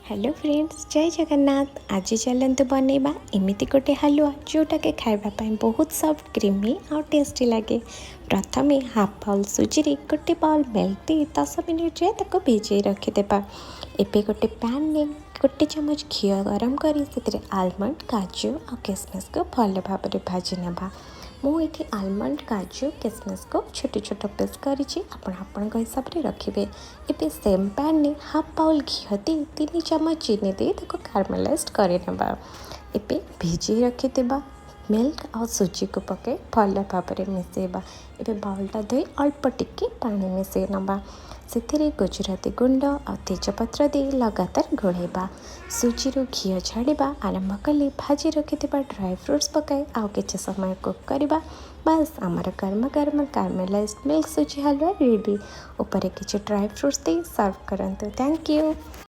Hello friends, ଜୟ ଜଗନ୍ନାଥ। ଆଜି ଚାଲନ୍ତୁ ବନେଇବା ଏମିତି ଗୋଟେ ହାଲୁଆ, ଯେଉଁଟାକି ଖାଇବା ପାଇଁ ବହୁତ ସଫ୍ଟ, କ୍ରିମି ଆଉ ଟେଷ୍ଟି ଲାଗେ। ପ୍ରଥମେ ହାଫ୍ ବାଉଲ୍ ସୁଜିରେ ଗୋଟେ ବାଉଲ୍ ମିଲ୍କ ଦେଇ 10 ମିନିଟ୍ ଯାଏ ତାକୁ ଭିଜେଇ ରଖିଦେବା। ଏବେ ଗୋଟେ ପ୍ୟାନ୍ରେ ଗୋଟେ ଚାମଚ ଘିଅ ଗରମ କରି ସେଥିରେ ଆଲମଣ୍ଡ, କାଜୁ ଆଉ କିସମିସକୁ ଭଲ ଭାବରେ ଭାଜି ନେବା। ମୁଁ ଏଠି ଆଲମଣ୍ଡ, କାଜୁ, କିସମିସକୁ ଛୋଟ ଛୋଟ ପିସ୍ କରିଛି। ଆପଣ ଆପଣଙ୍କ ହିସାବରେ ରଖିବେ। ଏବେ ସେମ୍ ପ୍ୟାନ୍ରେ ହାଫ୍ ବାଉଲ୍ ଘିଅ ଦେଇ 3 ଚାମଚ ଚିନି ଦେଇ ତାକୁ କାରମେଲାଇଜ୍ କରିନେବା। ଏବେ ଭିଜେଇ ରଖିଥିବା ମିଲ୍କ ଆଉ ସୁଜିକୁ ପକାଇ ଭଲ ଭାବରେ ମିଶାଇବା। ଏବେ ବାଉଲ୍ଟା ଧୋଇ ଅଳ୍ପ ଟିକେ ପାଣି ମିଶାଇ ନେବା। ସେଥିରେ ଗୁଜୁରାତି ଗୁଣ୍ଡ ଆଉ ତେଜପତ୍ର ଦେଇ ଲଗାତାର ଗୋଳେଇବା। ସୁଜିରୁ ଘିଅ ଛାଡ଼ିବା ଆରମ୍ଭ କଲେ ଭାଜି ରଖିଥିବା ଡ୍ରାଏ ଫ୍ରୁଟ୍ସ ପକାଇ ଆଉ କିଛି ସମୟ କୁକ୍ କରିବା। ବାସ୍, ଆମର ଗରମ ଗରମ କାରମେଲାଇଜ୍ ମିଲ୍କ ସୁଜି ହାଲୁଆ ରେଡ଼ି। ଉପରେ କିଛି ଡ୍ରାଏ ଫ୍ରୁଟ୍ସ ଦେଇ ସର୍ଭ କରନ୍ତୁ। Thank you.